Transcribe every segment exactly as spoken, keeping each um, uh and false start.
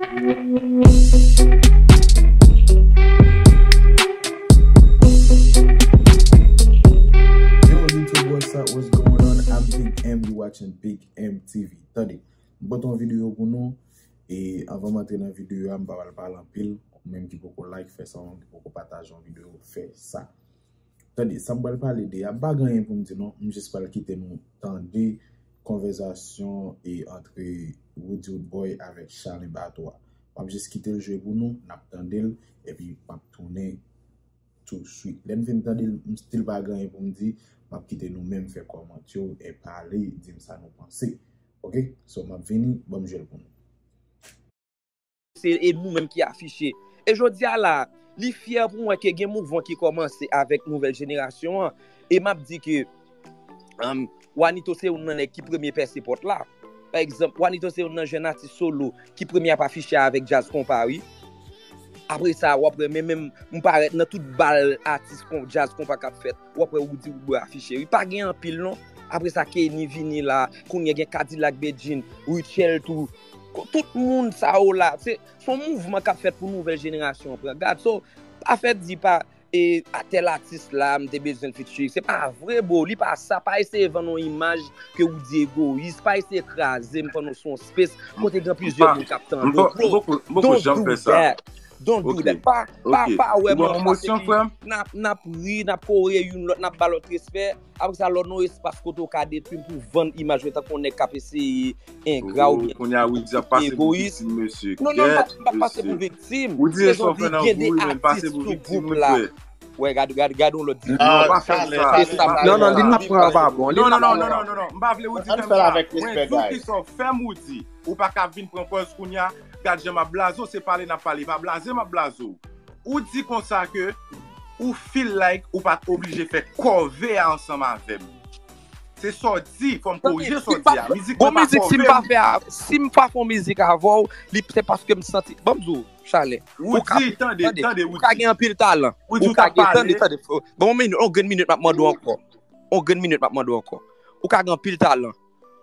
Yo, YouTube, what's up? What's going on? I'm Big M, you watching Big M T V. Tande, m pote yon videyo pou nou. E anvan m antre nan videyo a, m pa pral pale anpil. Ou menm ki poko like, fè sa. Ou menm ki poko pataje yon videyo, fè sa. Tande, sa m pral pale de a, m pa gen anyen pou m di non. M jis pral kite nou tande konvèsasyon e antre Roody Roodboy avèk Charlin Bato a. M ap jis kite l jwe pou nou, n ap tande l, epi m ap tounen touswit. Lè m fin tande l, m still pa gen anyen pou m di, m ap kite nou menm fè kòmantè yo e pale, di m sa nou panse. Oke? So, m ap vini, ban m jwe l pou nou. Se e nou menm ki afiche. E jodi a la, li fyè pou m wè ke gen mouvman ki kòmanse avèk nouvèl jenerasyon an. E m ap di ke um, Wanito se youn nan nèg ki premye pèse pòt la. Pa egzanp, Wanito se youn nan jèn atis solo ki premye ap afiche avèk djaz konpa, wi. Apre sa, w ap wè, men menm m parèt nan tout bal atis kon, djaz konpa k ap fèt. W ap wè Roody Roodboy afiche, wi. Pa gen anpil, non. Apre sa, Kenny vini la, kounye a gen Kadilak Bedjine, Rutshelle tou. Tout moun sa yo la, se se yon mouvman k ap fèt pou nouvèl jenerasyon an pran gad. So, pa fè di pa e a tèl atis la, m te bezwen l featuring. Se pa vre, bro. Li pa sa. Pa eseye vann yon imaj ke Roody egoyis. Pa eseye kraze m pandan w sou yon space kote gen plizyè moun k ap tande w, bro. Don't do that. Don't do that. Pa, pa, pa wè m yon fason ki n ap, n ap ri, n ap kore youn lòt, n ap ba lòt respè. Apre sa, lè w nan yon espas kote w ka detwi m pou vann imaj mwen tankou yon nèg k ap eseye engra oubyen egoyis. Non, non, m p ap, m p ap pase pou viktim. Se jan di gen de atis sou gwoup la. Wè, gade, gade, gade yon lòt di. Non, pa fè sa. Non, non, li n ap pran pa bon. Li n ap pran pa bon. M pa vle Roody fè m sa. Mwen di w ki sa w fè m, Roody. Ou pa ka vin pran pòz kounye a. Gad jan m ap blaze w, se pale n ap pale. Pa blaze m ap blaze w. Ou di konsa ke ou feel like ou pa t oblije fè kòve a ansanm avè m. Se sa w di, fò m korije sa w di a. Mizik mwen pa kòve m. Si m pa fè, si m pa fè yon mizik avè w, li se paske m santi. Ban m di w, Chale. Ou ka, tande, tande, ou ka gen anpil talan. Ou ka gen, tande, tande. Bon, yon minit, yon grenn minit, m ap mande w ankò. Yon grenn minit, m ap mande w ankò. Ou ka gen anpil talan.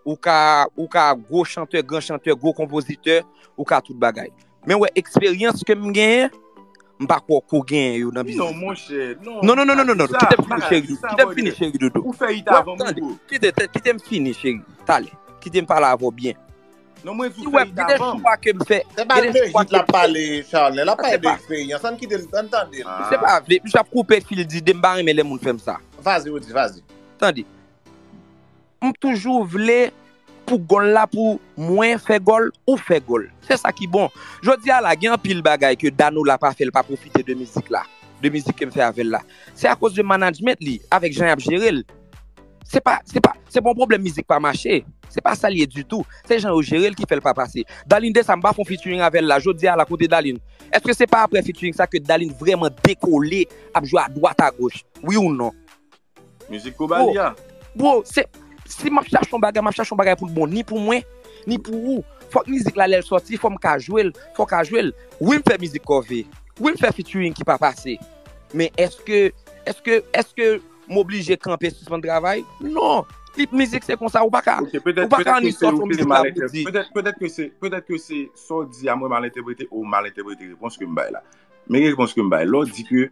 Ou ka, ou ka gwo chantè, gran chantè, gwo konpozitè, ou ka tout bagay. Men wè, eksperyans ke m genyen, m pa kwè ke w genyen yo nan biznis. Non, monchè, non. Non, non, non, non, non, non. Kite m fini, cheri doudou. Kite m fini, cheri doudou. Ou fè it avan m, bro. Kite, kite m fini, cheri. Talè. Kite m pale avè w byen. Non, mwen di w fè it avan m. Gen de chwa ke m fè. Se pa de hit l ap pale, Charles. L ap pale de eksperyans. Ann kite l, ann tande l. Se pa vle. Misye ap koupe fil di de m pa renmen lè moun fè m sa. Vas-y, Roody, vas-y. Tande. M toujou vle pou gòl la pou mwen fè gòl, ou fè gòl. Se sa ki bon. Jodi a la, gen anpil bagay ke Danola pa fè, l pa pwofite de mizik la, de mizik ke m fè avè l la. Se akoz de management li, avèk jan y ap jere l. Se pa, se pa, se pa yon pwoblèm mizik pa mache. Se pa sa l ye ditou. Se jan yo jere l ki fè l pa pase. Darline Dessa, m pa fè yon featuring avè l la. Jodi a la, kote Darline? Èske se pa aprè featuring sa ke Darline vrèman dekole, ap jwe adwat agoch? Wi ou non? Mizik Kobali a. Bro, se, si m ap chache yon bagay, m ap chache yon bagay pou l bon, ni pou mwen, ni pou ou. Fòk mizik la, lè l sòti, fò m ka jwe l, fò w ka jwe l. Wi, m fè mizik kòve. Wi, m fè featuring ki pa pase. Men èske, èske, èske m oblije kanpe, sispann travay? Non. Li, mizik se konsa, ou pa ka, ou pa ka annik sòti yon mizik la pou di. Petèt, petèt ke se, petèt ke se sa w di a mwen mal entèprete, ou mal entèprete repons ke m bay la. Men repons ke m bay, lè w di ke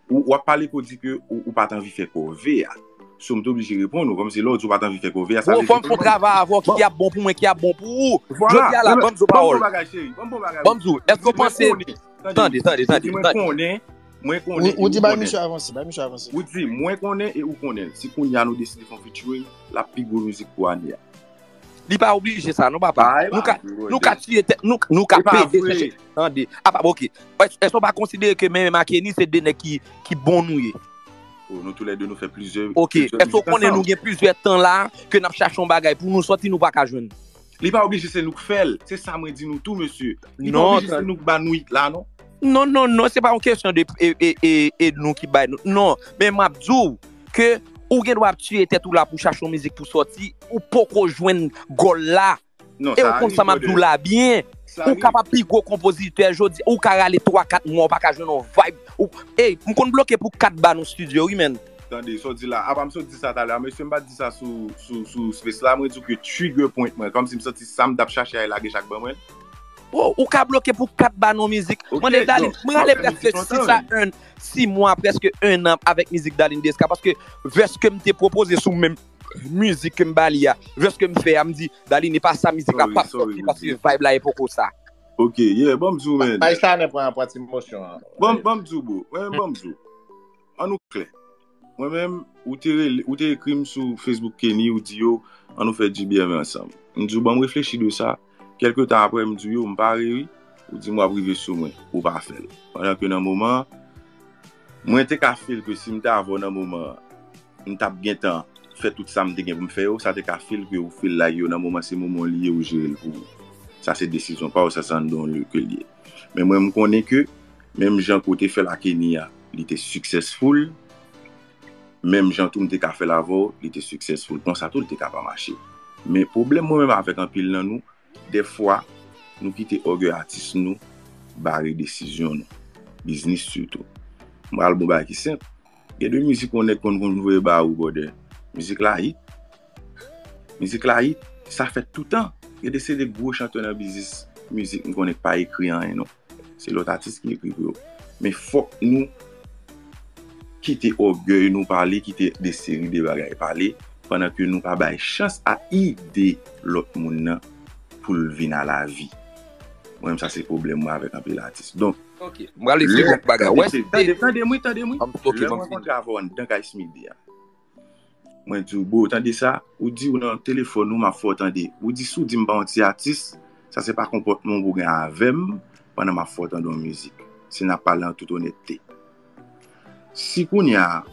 ou, w ap pale pou di ke ou, ou pa t anvi fè kòve a. So, m te oblije reponn ou, kòmsi lè w di ou pa t anvi fè kòve a, sa vle di ke. Bro, fò m fè yon travay avè w ki ap bon pou mwen, ki ap bon pou ou. Jodi a la, ban m di w pawòl. Ban m bon bagay, cheri. Ban m bon bagay. Ban m di w, èske w panse. Tande, tande, tande, tande. Mwen konnen, mwen konnen. Ou di bay misye avanse, bay misye avanse. Ou di, mwen konnen e ou konnen. Si kounye a nou deside fè yon featuring, l ap pi gwo mizik pou ane a. Li pa oblije sa, non, papa. Nou ka, nou ka tiye tèt, nou, nou ka pede chèche. Tande. Apa, ok. Èske, èske w pa konsidere ke menm ak Kenny se de nèg ki, ki bon nou ye? Oh, nou toulède nou fè plizyè, ok, plizyè mizik ansanm. Èske w konnen nou gen plizyè tan la ke n ap chache yon bagay pou nou sòti, nou pa ka jwenn? Li pa oblije se nou k fè l. Se sa mwen di nou tou, mesye. Li pa oblije se nou k ba nou hit la, non. Non, non, non, se pa yon kesyon de e, e, e, e nou ki bay nou. Non, men m ap di w ke ou gen dwa ap tiye tèt ou la pou chache yon mizik pou sòti, ou poko jwenn gòl la. E ou konn sa m ap di w la byen. Ou kapab pi gwo konpozitè jodi, ou ka rale twa kat mwa, ou pa ka jwenn yon vibe. Ou, ey, m konn bloke pou kat ba nan yon studio, wi, menn. Tande, sa w di la. Apa m sot di sa talè a, mesye, m pa t di sa sou, sou, sou space la. Mwen di w ke trigger point mwen, kòmsi m santi sa m t ap chache a, e lage chak ban mwen. Oh, ou ka bloke pou kat ba nan mizik. Mande Darline, mwen rale prèske sis a en, sis mwa, prèske en an avèk mizik Darline Desca, paske vès ke m te pwopoze sou menm mizik ke m ba li a, vès ke m fè a, m di, Darline, e pa sa mizik la p ap sòti paske vibe la e poko sa. Ok, yeah, ban m di w, man. Bay Chanè pran pati mosyon an. Ban m di w, bro. Mwen, ban m di w. An nou klè. Mwen menm, ou te, ou te ekri m sou Facebook Kenny, ou di yo, an nou fè G B M ansanm. M di w, ban m reflechi de sa. Kèlke tan apre, m di w, yo, m pare wi. Ou di m w ap rive sou mwen. Ou pa fè l. Pandan ke nan moman an, mwen te ka feel ke si m te avè w nan moman an, m t ap gentan fè tout sa m te gen pou m fè yo, sa te ka feel ke ou feel like yo nan moman se moman w li ye ou jere l pou ou. Sa se desizyon pa w, sa se anndan w ke l ye. Men mwen m konnen ke menm jan ke w te fè l a Kenny a, li te successful, menm jan tou m te ka fè l avè w, li te successful. Konsa tou l te ka pa mache. Men pwoblèm mwen menm avèk anpil nan nou, dèfwa, nou kite ògèy atis nou bare desizyon nou. Biznis sitou. M pral bon bagay ki senp. Gen de mizik yon nèg konn konn voye ba ou, brother. Mizik la hit. Mizik la hit, sa fèt toutan. Gen de se de gwo chantè nan biznis mizik m konnen k pa ekri anyen non. Se lòt atis ki ekri pou yo. Men fòk nou kite ògèy nou pale, kite de seri de bagay pale, pandan ke nou pa bay chans a ide lòt moun nan pou l vin a lavi. Mwen menm sa se pwoblèm mwen avèk anpil atis. Donk, Ok, m pral eksplike yon bagay. Wè, tande, tande m wi, tande m wi. Lè m rankontre avè w anndan Guy Smith de a. Mwen di w, bro, tande sa, ou di ou nan telefòn ou, m ap fè w tande. Ou di si w di m pa yon ti atis, sa se pa konpòtman w pou gen avè m pandan m ap fè w tande yon mizik. Si n ap pale an tout onètte. Si kounye a,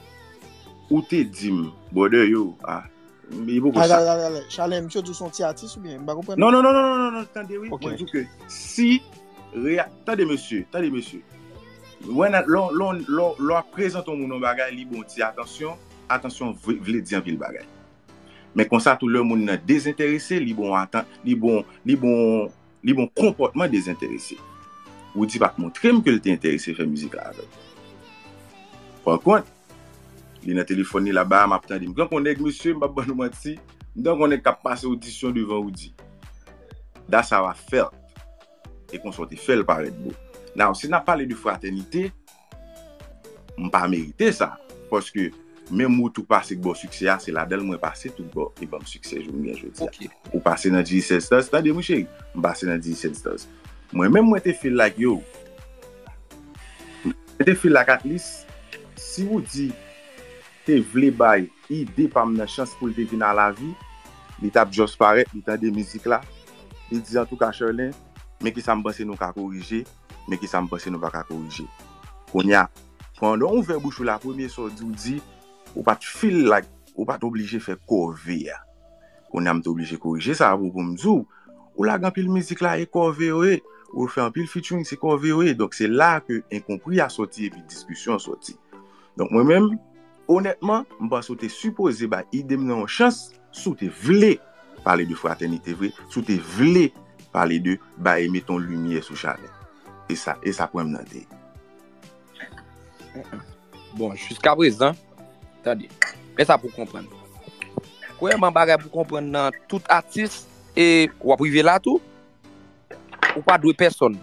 ou te di m, brother yo, a, li poko sa. Chalen, misye di w se yon ti atis oubyen? M pa konprann. Non, non, non, non, non, non, tande wi. Mwen di w ke si, tande mesye, tande mesye. Wè nan, lè w ap prezante yon moun yon bagay, li bon ti atansyon, atansyon vle di anpil bagay. Men konsa tou lè moun nan dezenterese, li bon atan, li bon, li bon, li bon konpòtman dezenterese. Roody pa t montre m ke l te enterese fè mizik la avè m. Pa kont, li nan telefòn li la ba m ap tande. M tankou yon nèg mesye, m p ap ban nou manti, m tankou yon nèg k ap pase odisyon devan Roody. That's how I felt. E konsa w te fè l parèt bro. Now, si n ap pale de fratènite, m pa merite sa. Paske menm wout ou pase k bò siksè a, se ladan l mwen pase tout bò e ban m siksè jounen jodi a. Ou pase nan G sèz Stars, tande mwen cheri, m pase nan G sèz Stars. Mwen menm mwen te feel like yo. Mwen te feel like at least, si Roody te vle bay ide pa m nan chans pou l te vin a lavi, li t ap just parèt, li tande mizik la, li di antouka Sherlin, men kisa m panse nou ka korije, men kisa m panse nou pa ka korije. Kounye a, pandan w ouvè bouch ou la, premye sa w di, w di, ou pa t feel like, ou pa t oblije fè kòve a. Kounye a m te oblije korije sa pou, pou m di w, ou lage anpil mizik la e kòve yo ye, ou fè anpil featuring se kòve yo ye. Donk se la ke enkonpri a sòti epi diskisyon an sòti. Donk mwen menm, onètman, m panse w te sipoze bay ide m nan yon chans si w te vle pale de fratènite vre, si w te vle pale de bay mete yon limyè sou Chanè. E sa, e sa pwen m nan te ye. Bon, jiskaprezan, tande, men sa pou w konprann. Premyèman, bagay pou w konprann nan tout atis, e w ap rive la tou, ou pa dwe pèsonn.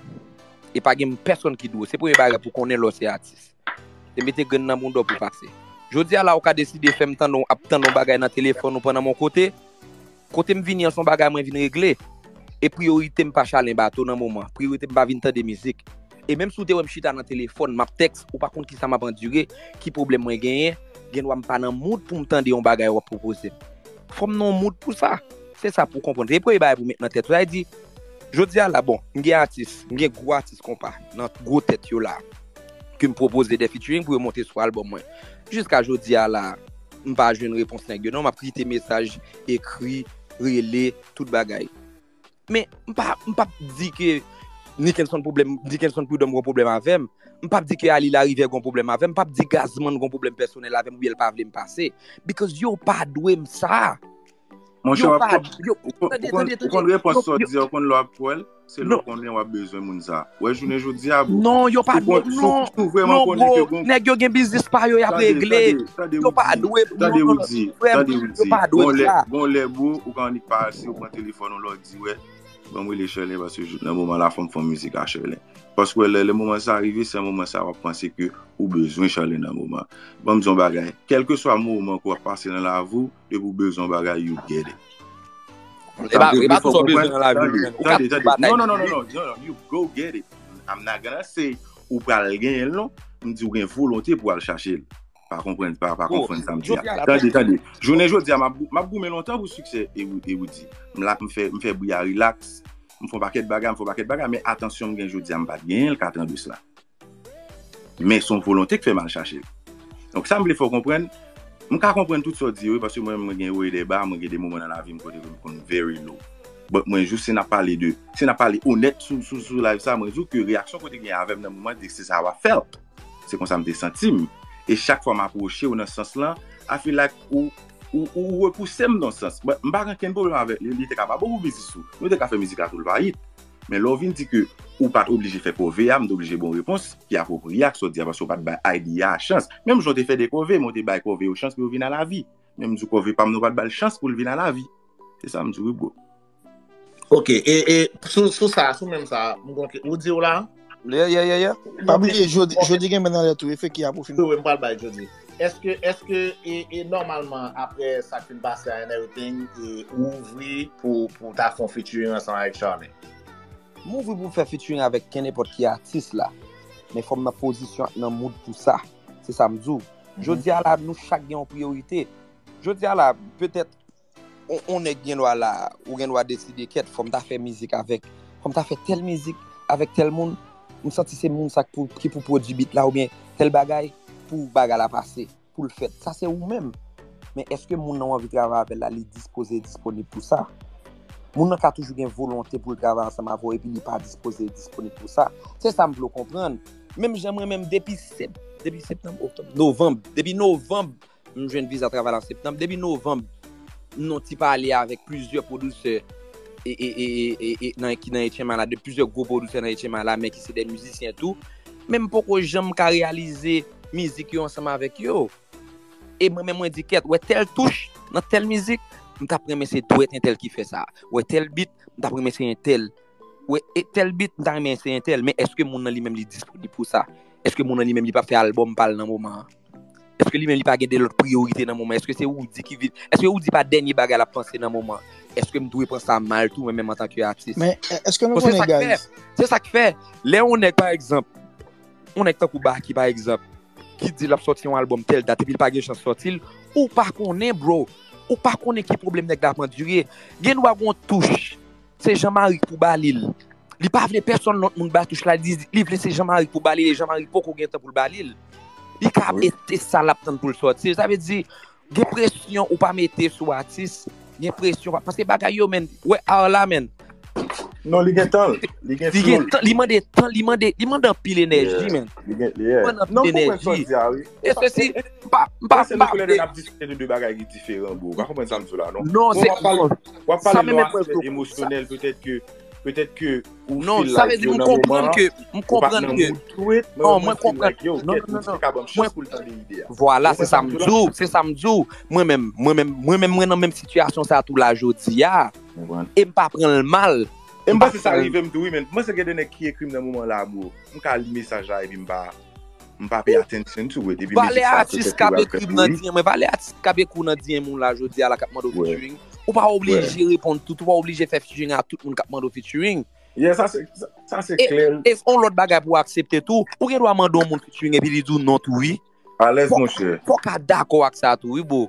E pa gen pèsonn ki dwe w. Se premye bagay pou w konnen lè w se atis. Se mete grenn nan bouda w pou w pase. Jodi a la, ou ka deside fè m tande w ap tande yon bagay nan telefòn ou pandan m yon kote, kote m vini an se yon bagay mwen vin regle. E priyorite m pa Chalen Bato nan moman. Priyorite m pa vin tande mizik. E menm si w te wè m chita nan telefòn, m ap tèks, ou pa konn kisa m ap andire, ki pwoblèm mwen genyen, gendwa m pa nan mood pou m tande yon bagay w ap pwopoze m. Fò m nan yon mood pou sa. Se sa pou w konprann. Se premye bagay pou w met nan tèt ou. Sa vle di, jodi a la, bon, m gen atis, m gen gwo atis konpa nan gwo tèt yo la, ke m pwopoze de featuring pou yo monte sou albòm mwen. Jiska jodi a la, m pa jwenn repons nèg yo non, m ap kite mesaj, ekri, rele, tout bagay. Men m pa, m p ap di ke Nickenson pwoblèm, Nickenson Prud'homme gon pwoblèm avè m. M p ap di ke Ali Larivière gon pwoblèm avè m. M p ap di Gazman gon pwoblèm pèsonèl avè m oubyen l pa vle m pase. Because yo pa dwe m sa. Monchè, w ap konn, ou konn repons sa w di a, ou konn lè w ap kwè l, se lè w konnen w ap bezwen moun sa. Wè jounen jodi a, bro. Non, yo pa dwe, non, non, bro, nèg yo gen biznis pa yo y ap regle. Yo pa dwe, tande Roody, tande Roody. Gon lè, gon lè, bro, ou ka annik pase, ou pran telefòn ou lè w di, wè, Ban m rele Sherlyn, paske nan moman la, fò m fè yon mizik a Sherlyn. Paske lè, lè moman sa rive, se nan moman sa w ap panse ke ou bezwen Sherlyn nan moman. Ban m di yon bagay, kèlkeswa moman ke w ap pase nan lavi w, depi w bezwen yon bagay, you get it. E pa, e pa tout sa w bezwen nan lavi w, men ou ka toujou batay. Non, non, non, non, non, you go get it. I'm not gonna say ou pral genyen l non, m di w gen volonte pou w al chache l. Pa konprann, pa, pa konprann sa m di a. Tande, tande. Jounen jodi a, m ap, m ap goumen lontan pou siksè e Woody. M la, m fè, m fè bri a rilaks. M fè yon pakèt bagay, m fè yon pakèt bagay, men atansyon m gen jodi a, m pa t genyen l katran de sila. Men se yon volonte k fè m al chache l. Donk sa m vle fè w konprann, m ka konprann tout sa w di wi, paske mwen menm mwen gen wo e de ba, mwen gen de moman nan lavi m kote ke m konn very low. But mwen jis si n ap pale de, si n ap pale onèt sou, sou, sou live sa, mwen di w ke reyaksyon ke w te gen avè m nan moman di se sa w ap felt. Se konsa m te santi m. E chak fwa m apwoche w nan sans lan, I feel like ou, ou, ou repouse m nan sans. But m pa gen kenn pwoblèm avèk li, li te ka pa bon pou biznis ou. Nou te ka fè mizik la tou l pa hit. Men lè w vin di ke ou pa t oblije fè kove a, m te oblije ba w repons ki apwopriye ak sa w di a, paske w pa t bay idea a chans. Menm jan w te fè de kove, men w te bay kove yo chans pou yo vin a lavi. Men m di w kove pa m nan w pa t ba l chans pou l vin a lavi. Se sa m di w wi bro. Ok, e, e sou, sou sa, sou menm sa, m gon ke, ou di w la? Yeah, yeah, yeah, yeah. Pa bliye, jodi, jodi gen men nan lè tou, e fè ki a pou fini. Wi, wi, m pral bay jodi. Èske, èske, e, e nòmalman, apre sa k fin pase a and everything, e, ou ouvri pou, pou ta fè yon featuring ansanm avèk Sherlyn? M ouvri pou m fè featuring avèk kenenpòt ki atis la. Men fò m nan pozisyon ak nan mood pou sa. Se sa m di w. Jodi a la, nou chak gen yon priyorite. Jodi a la, petèt, on, on nèg gen dwa la, ou gen dwa deside, kèt, fò m ta fè mizik avèk, fò m ta fè tèl mizik avèk tèl moun, m santi se moun sa k pou, ki pou pwodui beat la oubyen tèl bagay pou bagay la pase, pou l fèt. Sa se ou menm. Men èske moun nan w anvi travay avè l la, li dispoze e disponib pou sa? Moun nan ka toujou gen volonte pou l travay ansanm avè w epi li pa dispoze e disponib pou sa. Se sa m vle w konprann. Menm jan mwen menm depi sep, depi septanm, oktòb, novanm, depi novanm, m jwenn viza travay la an septanm. Depi novanm, m nan ti pale avèk plizyè pwodisè e, e, e, e, e, nan, ki nan H M I la, de plizyè gwo pwodisè nan H M I la, men ki se de mizisyen tou. Men m poko janm ka reyalize mizik yo ansanm avèk yo. E mwen menm mwen di kèt, wè tèl touch nan tèl mizik, m t ap renmen se dwèt entèl ki fè sa. Wè tèl beat, m t ap renmen se entèl. Wè e tèl beat, m ta renmen se entèl. Men èske moun nan li menm li disponib pou sa? Èske moun nan li menm li p ap fè albòm pa l nan moman an? Èske li menm li pa gen de lòt priyorite nan moman? Èske se Woody ki vin? Èske Woody pa dènye bagay l ap panse nan moman an? Èske m dwe pran sa mal tou mwen menm antanke atis? Men èske nou konnen guys? Se sa k fè. Lè yon nèg pa egzanp, yon nèg tankou Baky pa egzanp, ki di l ap sòti yon albòm tèl dat epi l pa gen chans sòti l, ou pa konnen bro. Ou pa konnen ki pwoblèm nèg la ap andire. Gen dwa gon touch. Se Jean Marie k pou ba li l. Li pa vle pèsonn lòt moun ba touch la, li, li vle se Jean Marie k pou ba li l, e Jean Marie poko gen tan pou l ba li l. Li ka ap este sa l ap tann pou l sòti. Sa vle di, gen presyon ou pa mete sou atis, gen presyon, paske bagay yo, men, wè, ar la, men. Non, li gen tan, li gen Li gen tan, li mande tan, li mande, li mande anpil enèji, men. Li gen, yeah. Li mande anpil enèji. E se si, m pa, m pa, Se nou koulè de n ap diskite de de bagay ki diferan, bro. Ou pa konprann sa m di w la, non? Non, se, w ap pale nan yon aspè emosyonèl, petèt ke, petèt ke ou non, sa vle di m konprann ke, m konprann ke, non, mwen konprann, non, non, non, non, mwen, vwala, se sa m di w, se sa m di w, mwen menm, mwen menm, mwen menm, mwen nan menm sitiyasyon sa tou la jodi a, e m pa pran l mal. E m panse sa rive m tou, wi, men m panse gen de nèg ki ekri m nan moman la, bro. M ka li mesaj la epi m pa, m pa pay attention to it. Epi valè atis k ap ekri m nan D M mwen, valè atis k ap ekri w nan D M ou la jodi a la k ap mande w featuring. Ou pa oblije reponn tout, ou pa oblije fè featuring a tout moun k ap mande w featuring. Yeah, sa se, sa se klè. E se yon lòt bagay pou w aksepte tou. Ou gen dwa mande yon moun featuring epi li di w non tou, wi. Alèz monchè. Fò w ka dakò ak sa tou, wi, bro.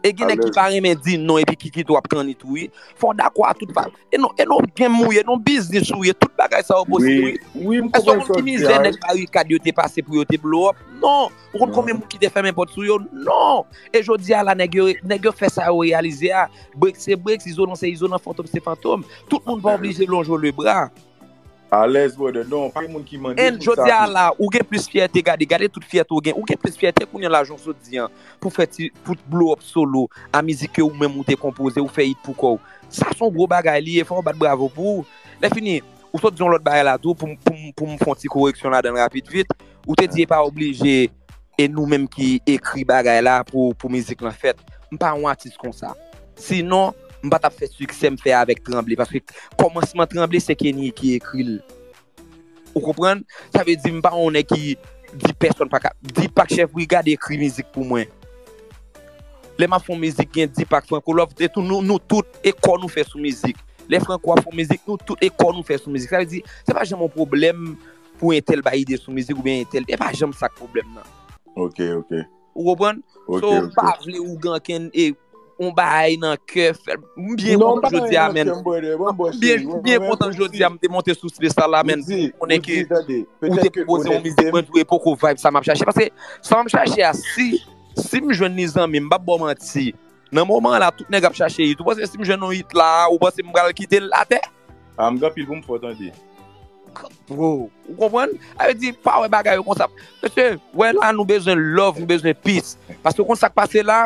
E gen nèg ki pa renmen di non epi ki kite w ap kanni tou, wi. Fò w dakò a tout fa. E non, e non, gen mouye, non biznis ou ye, tout bagay sa yo posib, wi. Wi, m konprann sa w di a. Èske w konn ki mizè nèg Barikad yo te pase pou yo te blow up? Non. Ou konn konbyen moun ki te fèmen pòt sou yo? Non. E jodi a la, nèg yo, nèg yo fè sa yo reyalize a. Brix se Brix, Izolan se Izolan, Fantom se Fantom. Tout moun pa oblije lonje w lebra. Alèz, brother. Non, pa gen moun ki mande pou sa. Jodi a la, ou gen plis fyète, gade, gade tout fyète ou gen. Ou gen plis fyète kounye a la, jan w sot di an, pou fè ti, pou blow up solo a mizik ke ou menm ou te konpoze, ou fè hit pou kò w. Sa se yon gwo bagay li ye, fò w bat bravo pou ou. Lè fini, ou sot di yon lòt bagay la tou, pou m, pou m, pou m fè yon ti koreksyon ladan l rapid vit. Ou te di e pa oblije e nou menm ki ekri bagay la pou, pou mizik lan fèt. M pa yon atis konsa. Sinon, m pa t ap fè siksè m fè avèk Tranble, paske kòmansman Tranble se Kenny ki ekri l. Ou konprann? Sa vle di m pa yon nèg ki di pèsonn pa ka. Deepak Chèf Brigad ekri mizik pou mwen. Lè m ap fè yon mizik, gen Deepak, Franco Love, e tou, nou, nou tout, e kò nou fè sou mizik. Lè Franco ap fè yon mizik, nou tout, e kò nou fè sou mizik. Sa vle di, se pa janm yon pwoblèm pou entèl bay ide sou mizik oubyen entèl. E pa janm sa k pwoblèm nan. Ok, ok. Ou konprann? Ok, So, m ok. pa vle ou gen ankenn e yon bagay nan kè, fè, m byen Non, m kontan pa jodi a, gen men. ankenn bwede, bon, bon, M byen, cheri, m byen mwen, kontan mwen, jodi a, m te monte sou space la, la, men. Woody, Konnen ke Woody, tande, ou te petèt ke pwopoze yon mizik, onèstem, mwen tou, e poko vibe sa m ap chache. Paske sa m ap chache a, si, si m jwenn li zanmi, m p ap ba w manti. Nan moman an la, tout nèg ap chache hit. Ou panse si m jwenn yon hit la, ou panse m pral kite l atè? Ah, m gen anpil pou m fè w tande. Bro, ou konprann? Sa vle di, pa wè bagay yo konsa. Mesye, wè la, nou bezwen love, nou bezwen peace. Paske ou konn sa k pase la?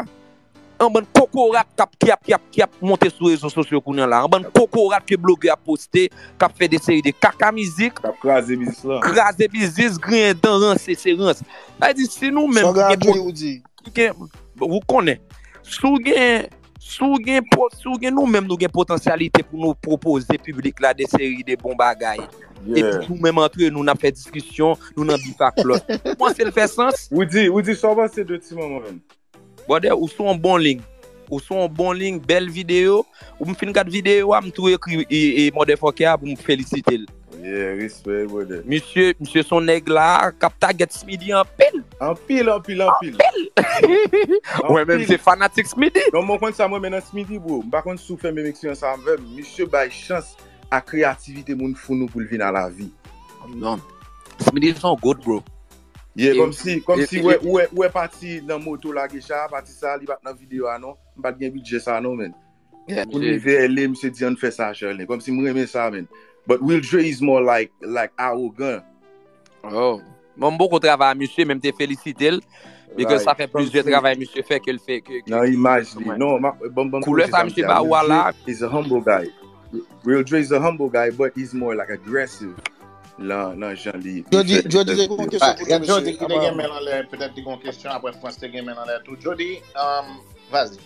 Yon bann kokorat k ap, ki ap, ki ap, ki ap monte sou rezo sosyo kounye a la. Yon bann kokorat ke blogè ap poste, k ap fè de seri de kaka mizik, K ap kraze biznis lan. Kraze biznis, griyen dan, ranse, se rans. Sa vle di, si nou menm Sa w ki gen graduate, po- Woody. ki gen, ou konnen, si w gen, si w gen, po- si w gen nou menm, nou gen potansyalite pou nou pwopoze piblik la de seri de bon bagay. Epi Yeah. nou menm antre nou, n ap fè diskisyon, nou nan bif ak lòt. Ou panse l fè sans? Woody, Woody, sa w panse de Ti Manman, menm? Brother, ou sou yon bon liy. Ou sou yon bon liy, bèl videyo. Ou m fin gad videyo a, m tou ekri e, e motherfucker a pou m felisite l. Yeah, respect, brother. Misye, misye se yon nèg la k ap tagèt Smithy anpil. Anpil, anpil, anpil. Mwen menm se fanatik Smithy. Non, mwen konn sa mwen renmen nan Smithy, bro. M pa konn si w fè menm eksperyans avè m. Misye bay chans a kreyativite moun fou nou pou l vin a lavi. Non. Smithy se yon goat, bro. Yeah, E- kòm si, kòm e- si e- wè, wè, wè pati nan moto lage cha, pati sa, li pa t nan videyo a, non. M pa t gen bidjè sa, non, men. Yeah, Pou misye- li veye li, misye di ann fè sa, Charlene. Kòm si m renmen sa, men. But Will Dre is more like, like arrogant. Oh. Bon, m poko travay a misye, men m te felisite l. Because Right. sa fè Kòm plizyè si travay misye fè ke l fè. Ke, ke, Nan imaj li. mwen. Non, ma, bon, bon, Koulè sa misye ba ou a la. Is a humble guy. Real Dre is a humble guy, but he's more like aggressive nan, nan jan li. Jodi, Jodi te gen yon kesyon pou nou, Jodi mesye. ki te gen men anlè, petèt li gen yon kesyon, apre Frans te gen men anlè tou. Jodi, um, vas-y.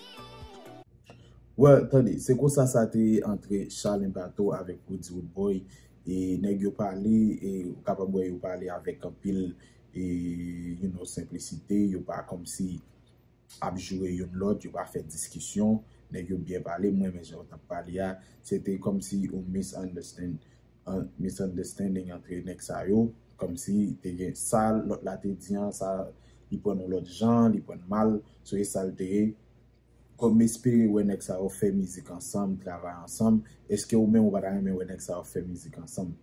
Well, tande, se konsa sa te ye antre Charlene Bato avèk Woody Woodboy. E nèg yo pale, e ou kapab wè yo pale avèk anpil, e, you know, senplisite, yo pa kòmsi ap joure youn lòt, yo pa fè diskisyon, nèg yo byen pale, mwen renmen jan yo t ap pale a, se te kòmsi yon misunderstand, an, misunderstanding antre nèg sa yo, kòmsi te gen sa lòt la te di an, sa li pran yon lòt jan, li pran mal, so e sa l te ye. Kòm m espere wè nèg sa yo fè mizik ansanm, travay ansanm. Èske ou menm ou pa ta renmen wè nèg sa yo fè mizik ansanm?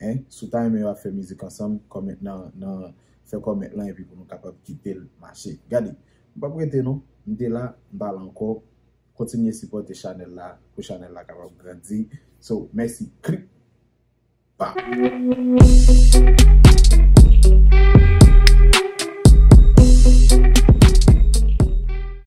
Hein? Si w ta renmen yo ap fè mizik ansanm, kòmèt nan, nan, fè kòmèt lan epi pou nou kapab kite l mache. Gade, m p ap rete non. M te la, m pa la ankò. Kontinye sipòte chanèl la pou chanèl la kapab grandi. So, mèsi. Klik. Pa.